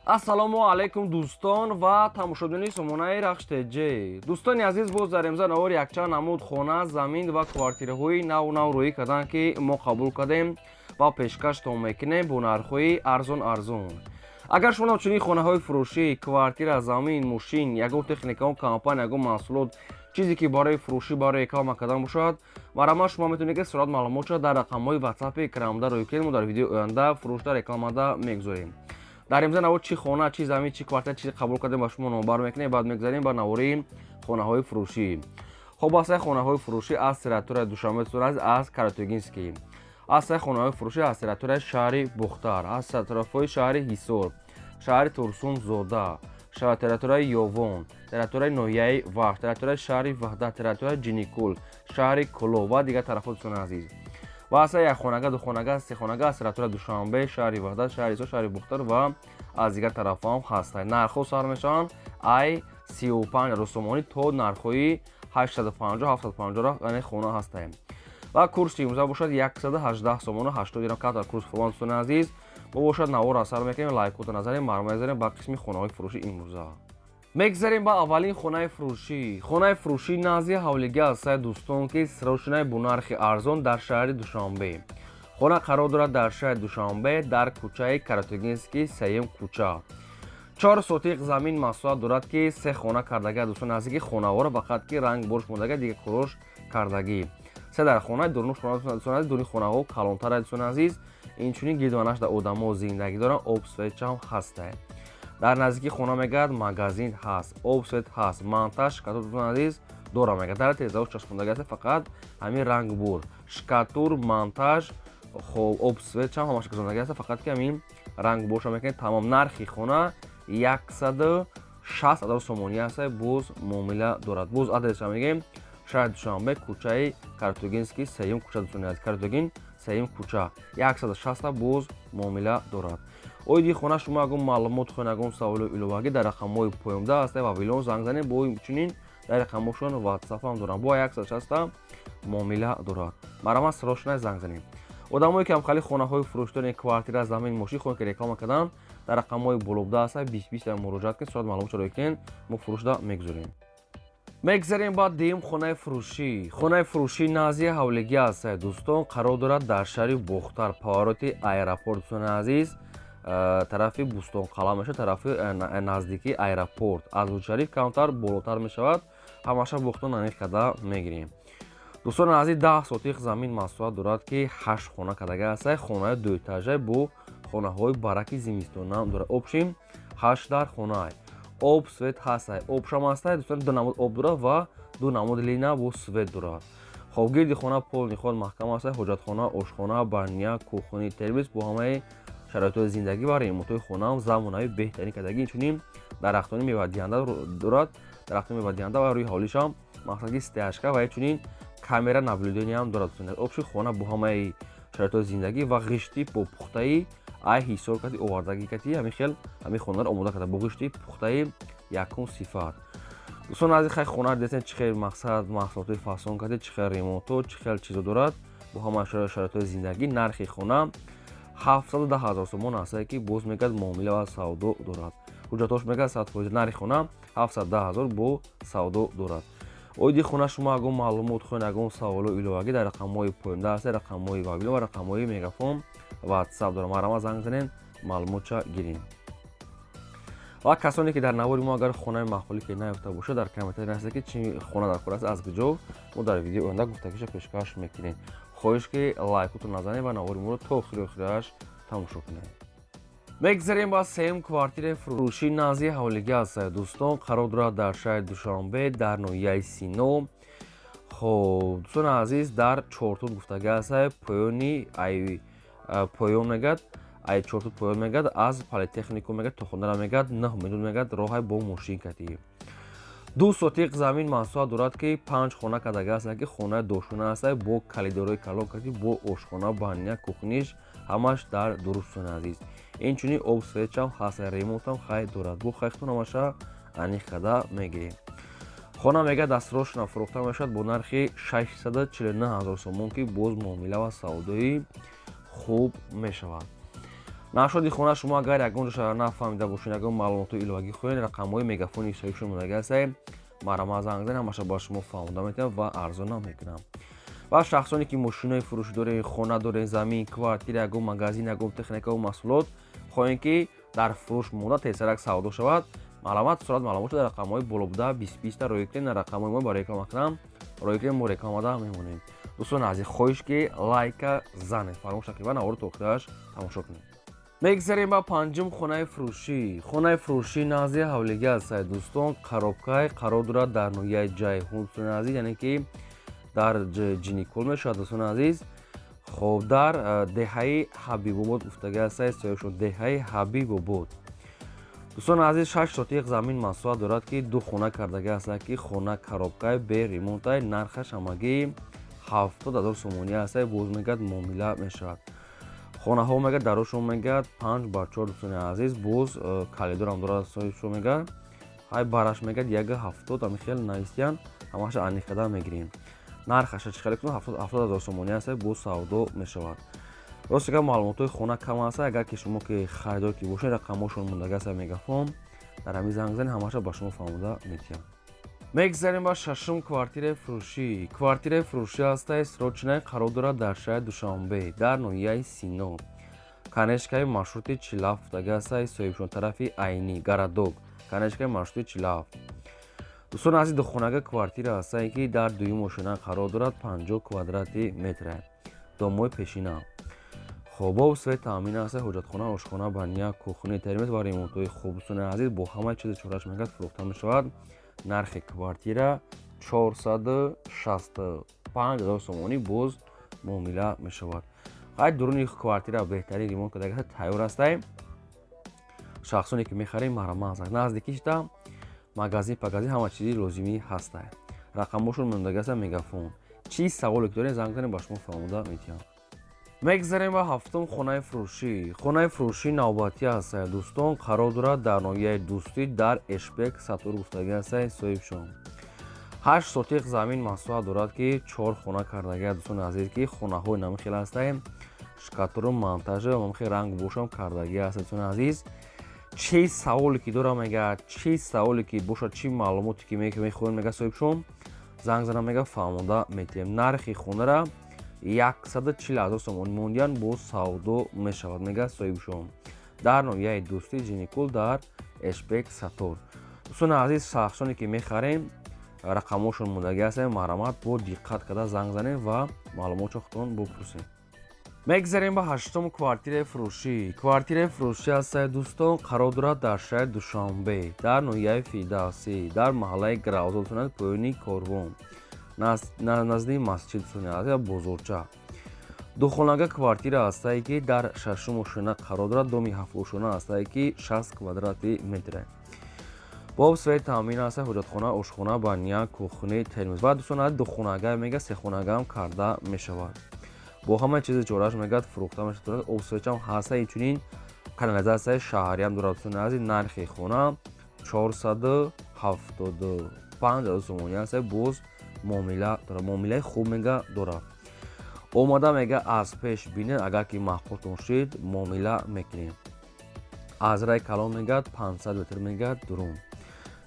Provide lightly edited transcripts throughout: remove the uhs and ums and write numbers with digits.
Ассалому алайкум, дӯстон ва тамошобинони сомонаи Рахш ТЖ. Дӯстони азиз, боз дар имза навори якчанд намуд хона, замин ва квартираҳои нав нав рӯӣ карданд, ки мо қабул кардем ва пешкаштон мекунем бо нархҳои арзон арзон. Агар шумо ҳамчунин хонаҳои фурӯшӣ, квартира, замин, мошин, ягон техникаон, компания, ягон маҳсулот, чизе ки барои фурӯшӣ, барои реклама кардан бошад, марҳамат, шумо метавонед, ки сурат маълумотша дар рақамҳои ватсапи экранбуда рӯй кунед. Мо дар видеои оянда фурӯшда, рекламада мегузорем. Дар имза навор чӣ хона, чӣ замин, чӣ квартира, чӣ қабул кардем, ба шумо номбар мекунем. Баъд мегзарем ба навори хонаҳои фурӯшӣ. Хоб, астаи хонаҳои фурӯшӣ аз территорияи Душанбе аз Каратогинский, астаи хонаҳои фурӯшӣ аз территорияи шаҳри Бухтар, аз тарафҳои шаҳри Ҳисор, шаҳри Турсунзода, территорияи Ёвон, территорияи ноҳияи Вахш, территорияи шаҳри Ваҳдат, территорияи Ҷиникул, шаҳри Кӯлоб ва дигар тарафҳо, дӯстони азиз. Ва астаи якхонага, духонага, сехонага аз территорияи Душанбе, шаҳри Ваҳдат, шаҳри Ҳисор, шаҳри Бухтар ва аз дигар тарафҳо ҳам ҳастанд. Нархҳо сар мешаванд ай 35 000 сомонӣ то нархҳои 850, 750, яъне хона ҳастанд. Ва курси имрӯза бошад 118 сомону 80 дирам. Катар курс фурӯхтан. Дӯстони азиз, мо бошад навор асар мекунем, лайкото назарем, мармезарем ба қисми хонаҳои фурӯшӣ. Имрӯза мегзарем ба аввалин хонаи фурӯшӣ. Хонаи фурӯшӣ назди ҳавлигӣ ҳастаи, дӯстон, ки сирошинаи бо нархи арзон дар шаҳри Душанбе. Хона қарор дорад дар шаҳри Душанбе, дар кӯчаи Каратогинский, сеюм кӯча. 4 сотиқ замин масоҳат дорад, ки се хона кардагӣ. Дӯстон, наздики хонаҳоро фақат ки ранг борш мондага, дигар корош кардагӣ. Се дар хона, дурнуш хона. Дӯстони азиз, дуни хонаҳо калонтар. Дӯстони азиз, инчунин гирдуанаш дар одамо зиндагӣ доранд, об, светчам ҳастае. Дар наздики хона мегӯяд, магазин ҳаст, об, свет ҳаст, монтаж штукатур, дӯстони азиз, дора. Мегӯяд, дар тезаош часпондагӣ аст, фақат ҳамин ранг бур, штукатур, монтаж, хоб, об, светчам ҳамаш гузондагӣ аст, фақат ки ҳамин ранг боша мекунед, тамом. Нархи хона 160 000 сомонӣ аст, боз муомила дорад. Боз адреса мегӯем: шаҳри Душанбе, кӯчаи Каратогинский, сеюм кӯча. Дӯстони азиз, Каратогин, сеюм кӯча, 160, боз муомила дорад. Оиди хона шумо ягон маълумот хоҳед, ягон саволу иловагӣ, дар рақамҳои поёнда ҳаста Вавилон занг занед. Бо чунин дар рақамҳошон ватсапам дорам. Бо 160 муомила дорад. Марҳамат, сирошина занг занед. Одамое ки ҳамхали хонаҳои фурӯшдори, квартира, замин, мошин хоҳед, ки реклама кардан, дар рақамҳои болобуда ҳаста, 20 20 муроҷиат кунед, сурат маълумот шарои кунед, мо фурӯшда мегузорем. Мегзарем ба дуюм хонаи фурӯшӣ. Хонаи фурӯшӣ назди ҳавлигӣ ҳаста, дӯстон, қарор дорад дар шаҳри Бохтар, повороти аэропорт. Дӯстони азиз, тарафи Бӯстонқалъа мешавад, тарафи наздикии аэропорт, аз Шариф камтар болотар мешавад. Ҳамаша бохтон аниқ карда мегирем. Дӯстони азиз, 10 сотиқ замин масоҳат дорад, ки ҳашт хона кардага аста. Хонаи дуэтажа бо хонаҳои бараки зимистонаам дорад. Общим ҳашт дар хона. Об, свет ҳаста, обшам ҳаста. Дӯстон, ду намуд об дорад ва ду намуд лина бо свет дорад. Хоб, гирди хона полный ход маҳкам аста. Ҳоҷатхона, ошхона, баня, кухни, термис бо ҳамаи шароитҳои зиндагӣ ва ремонтҳои хонаам замонавӣ беҳтарин кардагӣ. Инчунин дарахтони мевадиҳанда дорад, дарахтони мевадиҳанда ва рӯи ҳавлишам мақсадги стяжка ва инчунин камера наблюдениям дорад. Общий хона бо ҳамаи шароитҳои зиндагӣ ва ғишти бо пухтаи ай ҳисор кати овардагӣ кати ҳамин хел ҳамин хонаро омода карда, бо ғишти пухтаи якум сифат. Дӯстон азиз, хай, хона дидем, чӣ хел мақсад маҳсулотҳои фасон карда, чӣ хел ремонтҳо, чӣ хел чизо дорад, бо ҳама шароитҳои зиндагӣ. Нархи хона 710 000 сомон ҳастае, ки боз мегӯяд, муомила ва савдо дорад. Ҳуҷҷатҳош мегӯяд, 100%. Нархи хона 710 000, бо савдо дорад. Оиди хона шумо ягон маълумот хоҳед, ягон саволу иловагӣ, дар рақамҳои поёнда ҳаста, рақамҳои Вавилон ва рақамҳои Мегафон, ватсап дорам. Марҳамат, занг занед, маълумотша гирем. Ва касоне ки дар навори мо агар хонаи маъқулӣ ки наёфта бошад, дар комментарий нависед, ки чӣ хона дар кор аст, аз куҷо, мо дар видеои оянда гуфтагиша пешкаш мекунем. Хоҳиш, ки лайкотро назанед ва навори моро то охири охираш тамошо кунед. Мегзарем ба сеюм квартираи фурӯшӣ. Назди ҳавлигӣ ҳаста, дӯстон, қарор дорад дар шаҳри Душанбе, дар ноҳияи Сино. Хоб, дӯстони азиз, дар Чортут гуфтагӣ ҳаста, поёни ай поён мегӯяд, ай Чортут поён мегӯяд, аз политехникум мегӯяд то хонара мегӯяд 9 минут мегӯяд роҳай бо мошин катӣ. 2 сотиқ замин масоҳат дорад, ки панҷ хона кардага аст, ки хонаи дошона аст, бо калидорҳои калон кати, бо ошхона, баня, кухниш ҳамаш дар дуруст. Дӯстони азиз, инчунин об, светчам ҳаст, ремонтам хай дорад. Бо хайхтон ҳамаша аниқ карда мегирем. Хона мегӯяд, дастрошна фурӯхта мешавад бо нархи 649 000 сомон, ки боз муомила ва савдои хуб мешавад. Нашоди хона шумо агар ягон ҷоша нафаҳмида бошед, ягон маълумоти иловагӣ хоҳед, рақамҳои мегафони соҳибшон мондаги ҳастае, марҳамат занг занед, ҳамаша ба шумо фаҳмода метавам ва арзонам мекунам. Ва шахсоне ки мошинои фурӯшӣ доред, хона доред, замин, квартира, ягон магазин, ягон техникаву маҳсулот хоҳем ки дар фурӯш монда тезтарак савдо шавад, марҳамат сурат маълумотро дар рақамҳои боло буда 20-20 роӣ кунед, дар рақамҳои мо барои реклама кунам роӣ кунед, мо рекламада мемонем. Дӯстони азиз, хоҳиш ки лайка занед, фаромӯш накунед ва наворо то охираш тамошо кунед. Мегзарем ба панҷум хонаи фурӯшӣ. Хонаи фурӯшӣ назди ҳавлигӣ ҳастад, дӯстон, коробкай қарор дорад дар ноҳияи Ҷайҳун, дӯстони азиз, яъне ки дар Ҷиникул мешавад, дӯстони азиз. Хоб, дар деҳаи Ҳабибобод гуфтагӣ ҳастад соҳибшон, деҳаи Ҳабибобод. Дӯстони азиз, 6 сотиқ замин масоҳат дорад ки 2 хона кардагӣ ҳастад ки хона коробкай бе ремонтай, нархаш ҳамагӣ 70 000 сомонӣ ҳастад, боз мегӯяд муомила мешавад. Хонаҳо мегӯяд дарошон мегӯяд 5 ба 4, дӯстони азиз, боз калидорам дорад соҳибшон мегӯяд, ҳай бараш мегӯяд 1,70, ҳамин хел навистиян, ҳамаша аниқада мегирем. Нархаша чӣ хеле кунам, 70 000 сомонӣ ҳастад, боз савдо мешавад. Рости гап, маълумотҳои хона кам аст, агар ки шумо ки харидор ки бошед, рақамҳошон мондаги аст мегафон, дар ҳамин занг занед, ҳамаша ба шумо фаҳмода метиҳам. Мегзарем ба шашум квартираи фурӯшӣ. Квартираи фурӯшӣ ҳастаи срочная, қарор дорад дар шаҳри Душанбе, дар ноҳияи Сино, конечкаи маршрути 47 гуфтаги ҳастаи соҳибшон, тарафи Айнӣ городок, конечкаи маршрути 47. Дӯстони азиз, духонага квартира ҳастае ки дар дуюм ошёна қарор дорад, 50 квадрати метра, домои пешина. Хоб, об, свет таъмин аст, ҳоҷатхона, ошхона, баня, кухня, термез ва ремонтҳои хуб. Дӯстони азиз, бо ҳамаи чизи чораш мегӯяд фурӯхта мешавад. Нархи квартира 465 000 сомонӣ, боз муомила мешавад. Хай, дуруни квартира беҳтарин ремонт карда тайёр ҳастай. Шахсоне ки мехарем, марҳамат, наздикишта магазин пагазин ҳама чизи лозимӣ ҳастай. Рақамҳошон мондаги аст мегафон. Чӣ саволе ки дорем, занг занед, ба шумо фаҳмода метиҳам. Мегзарем ба ҳафтум хонаи фурӯшӣ. Хонаи фурӯшӣ навбатӣ ҳастад, дӯстон, қарор дорад дар ноҳияи Дӯстӣ, дар Эшбек Сатур гуфтагӣ ҳастад соҳибшон. 8 сотиқ замин масоҳат дорад ки 4 хона кардагӣ, дӯстони азиз, ки хонаҳои нами хел ҳастаем, штукатуру монтажа ва ранг бошам кардагӣ аст. Дӯстони азиз, чӣ саволе ки дорам мегӯяд, чӣ саволе ки бошад, чӣ маълумоте ки мехоҳем, мегӯяд соҳибшон, занг занам, мегӯяд фаҳмонда метиҳем. Нархи хонара 140 000 сомонӣ мондиян, боз савдо мешавад, мегӯяд соҳибшон, дар ноҳияи Дӯстӣ, Ҷиникул, дар Эшбек Сатор. Дӯстони азиз, шахсоне ки мехарем, рақамҳошон мондагӣ ҳастем, марҳамат, бо диққат карда занг занем ва маълумотшо худтон бупурсем. Мегзарем ба ҳаштум квартираи фурӯшӣ. Квартираи фурӯшӣ ҳастад, дӯстон, қарор дорад дар шаҳри Душанбе, дар ноҳияи Фирдавсӣ, дар маҳаллаи Гравзод, поёни корвон, назди масҷид, дӯстони азиз, бозорча. Духонага квартира ҳастае ки дар шашум ошёна қарор дорад, доми ҳафтошёна ҳастае ки 60 квадрати метре, бо свет таъмин аст, ҳоҷатхона, ошхона, баня, кухня, термез. Ва дӯстон, духонага мега, сехонагаам карда мешавад, бо ҳамаи чизи чораш мегӯяд фурӯхта мешавад. Об, светам ҳаста, инчунин канализатсияи шаҳриам дорад. Дӯстони азиз, нархи хона 475 000 сомонӣ аст, боз муомила дорад, муомилаи хуб мега дорад. Омада мега аз пеш бинед, агар ки маъқултон шид, муомила мекунем. Аз рай калон мегӯяд 500 метр мегӯяд дурун.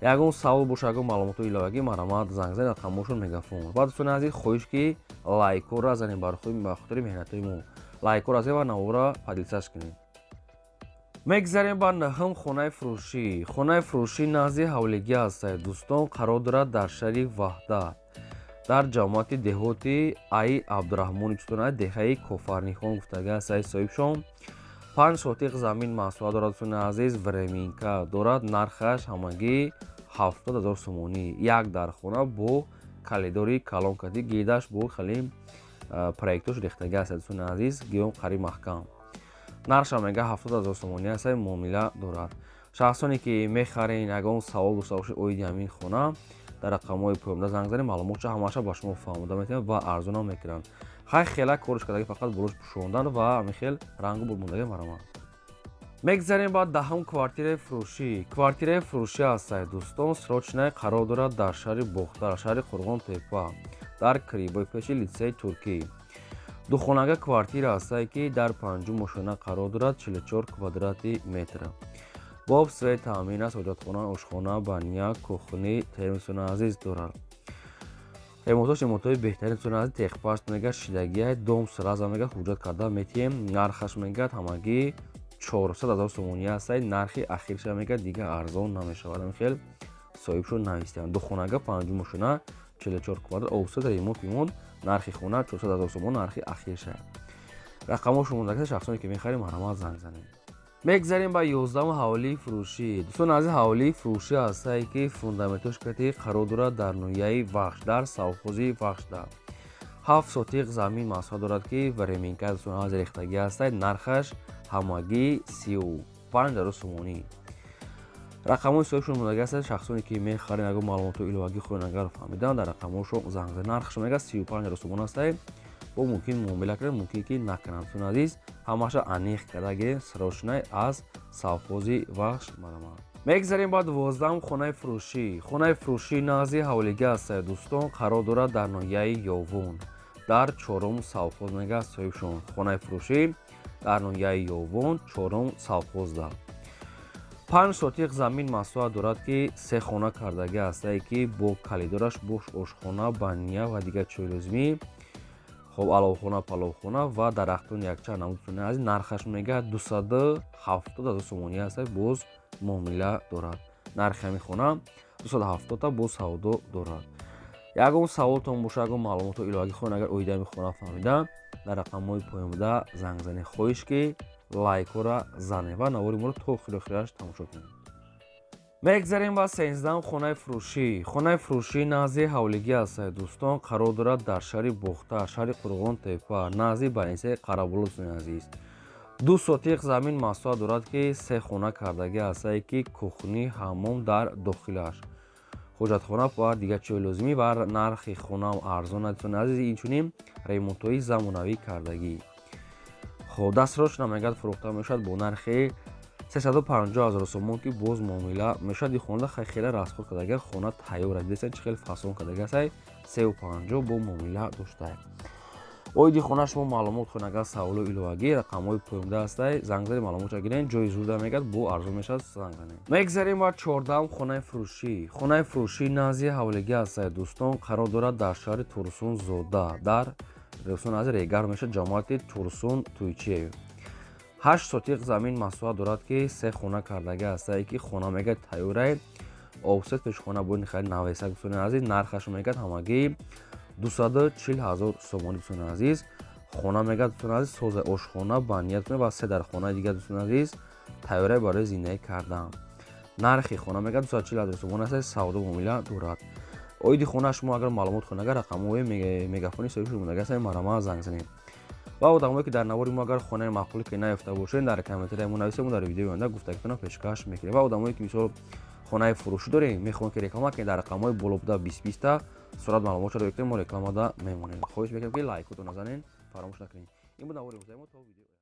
Ягон савол боша, ягон маълумоти иловагӣ, марҳамат занг занед, рақамҳошон мегафон. Ва дӯстони азиз, хоҳиш ки лайкҳоро занед, ба хотири меҳнатҳои мо лайкҳоро занед ва наворро поделиться кунед. Мегзарем ба наҳум хонаи фурӯшӣ. Хонаи фурӯшӣ назди ҳавлигӣ ҳастад, дӯстон, қарор дорад дар шаҳри Ваҳдат, дар ҷамоати деҳоти Аи Абдураҳмони чутона, деҳаи Кофарнихон гуфтагӣ ҳастаи соҳибшон. 5 сотиқ замин масоҳат дорад, дӯстони азиз, временка дорад, нархаш ҳамагӣ 70 000 сомонӣ. Як дархона бо калидори калон кардӣ, гирдаш бо хеле проектош рехтагӣ аст, дӯстони азиз, гиём қариб маҳкам. Нархша мега 70 000 сомонӣ аст, муомила дорад. Шахсоне ки мехарен, ягон савол дошта бошед оиди ҳамин хона, дар рақамҳои поёнда занг занед, маълумотша ҳамаша ба шумо фаҳмода метавонад ва арзонам мекунанд. Хай, хела корш кардаги, фақат болош пӯшондан ва ҳамин хел рангу бурмондаги марамад. Мегзарем ба даҳум квартираи фурӯшӣ. Квартираи фурӯшӣ ҳастад, дӯстон, срочная, қарор дорад дар шаҳри Бохтар, шаҳри Қурғон Тепа, дар кривой пеши литсеи туркӣ. Духонага квартира ҳастае, ки дар панҷум ошёна қарор дорад, 44 квадрати метр. Бо об, свет таъмин аст, ҳоҷатхона, ошхона, баня, кухни, термос, дӯстони азиз, дорад. Ремонтош ремонтҳои беҳтарин, дӯстони азиз, техпаспорт мегӯяд, шидагиай, дом сразу мегӯяд, ҳуҷҷат карда метиҳем. Нархаш мегӯяд, ҳамагӣ 400 ҳазор сомонӣ ҳастае, нархи ахирша мегӯяд, дигар арзон намешавад. Хел соҳибшон навистианд. Духонага, панҷум ошёна, 44 квадрат, об, свет, ремонт пимонт, нархи хона 400 ҳазор сомон, нархи ахирша. Рақамҳо шумодака, шахсоне ки мехарем, марҳамат, занг занед. Мегзарем ба 11-ум ҳавлии фурӯшӣ. Дӯстони азиз, ҳавлии фурӯшӣ ҳастае, ки фундаментош кати қарор дорад дар ноҳияи Вахш, дар совхози Вахшда. 7 сотиқ замин масоҳат дорад, ки временка, дӯстони азиз, рехтагӣ ҳастад. Нархаш ҳамагӣ 35 ҳазор сомонӣ. Рақамҳои соҳибшон мондагӣ ҳастад. Шахсоне ки мехарем, ягон маълумотҳои иловагӣ хоҳед агар фаҳмидан, дар рақамҳошон занг занед. Нархаш мегӯяд, 35 ҳазор сомон ҳастад, бо мумкин муомила кунед, мумкин ки накунанд. Дӯстони азиз, ҳамаша аниқ карда гирем, срочно аз совхози Вахш марҳамат. Мегзарем ба 12-ум хонаи фурӯшӣ. Хонаи фурӯшӣ назди ҳавлига ҳастад, дӯстон, қарор дорад дар ноҳияи Ёвун, дар чорум совхоз, мегӯяд соҳибшон. Хонаи фурӯшӣ дар ноҳияи Ёвун, чорум совхозда. 5 сотиқ замин масоҳат дорад, ки се хона кардагӣ ҳастае, ки бо калидораш, бош ошхона, баня ва дигар чиҳои лозимӣ, хоб, аловхона, паловхона ва дарахтони якчанд намуд. Дӯстони азиз, нархаш мегӯяд, 270 ҳазор сомонӣ ҳастад, боз муомила дорад. Нархи ҳамин хона 270-та, боз савдо дорад. Ягон саволтон боша, ягон маълумотҳо иловагӣ хоҳед агар оиди ҳамин хона фаҳмида, дар рақамҳои поён буда занг занед. Хоҳиш, ки лайкҳоро занед ва навори моро то охири охираш тамошо кунед. Мегзарем ба 13-ум хонаи фурӯшӣ. Хонаи фурӯшӣ назди ҳавлигӣ ҳастад, дӯстон, қарор дорад дар шаҳри Бохтар, шаҳри Қурғон Тепа, назди больницаи Қарабуло. Дӯстони азиз, 2 сотиқ замин масоҳат дорад, ки се хона кардагӣ ҳастае, ки кухни, ҳаммом дар дохилаш, ҳоҷатхона ва дигар чиҳои лозимӣ, ва нархи хонаам арзон аст, дӯстони азиз, инчунин ремонтҳои замонавӣ кардагӣ. Хоб, дастрочно мегӯяд, фурӯхта мешавад бо нархи 350 ҳазор сомон, ки боз муомила мешавад. И хона хеле расход кардага, хона тайёр аст, дидесан, чӣ хеле фасон кардага астай. 350 бо муомила доштае. Оиди хона шумо маълумот хоҳед агар, саволу иловагӣ, рақамҳои поёнда ҳастай, занг занед, маълумотша гирен. Ҷои зурда мегӯяд, бо арзон мешавад, занг занед. Мегзарем ба 14-ум хонаи фурӯшӣ. Хонаи фурӯшӣ назди ҳавлигӣ ҳастай, дӯстон, қарор дорад дар шаҳри Турсунзода, дар аз Регар мешавад, ҷамоати Турсун Туйчиев. 8 сотиқ замин масоҳат дорад, ки се хона кардагӣ ҳастае, ки хона мегӯяд, тайёрае, об, свет, пешхона бо хеле навесак. Дӯстони азиз, нархаш мегӯяд, ҳамагӣ 240 ҳазор сомонӣ. Дӯстони азиз, хона мегӯяд, дӯстони азиз, соза, ошхона, баня ва се дархонаи дигар, дӯстони азиз, тайёрае барои зиндагӣ кардан. Нархи хона мегӯяд, 240 ҳазор сомонӣ аст, савдо муомила дорад. Оиди хона шумо агар маълумот хоҳед агар, рақамҳои мегафони соҳиби шумодаги ҳастанд, марҳамат, занг занед. Ва одамое ки дар навори мо агар хонаи маъқуле ки наёфта бошед, дар комментария мо нависед, мо дар видеои оянда гуфтагитона пешкаш мекунем. Ва одамое ки мисол хонаи фурӯшӣ дорем, мехоҳем ки реклама кунем, дар рақамҳои боло буда 20 20-та сурат маълумотшро бикунем, мо рекламада мемонем. Хоҳиш мекунем, ки лайкотон назанед, фаромӯш накунед. Ин буд навори мо то видео.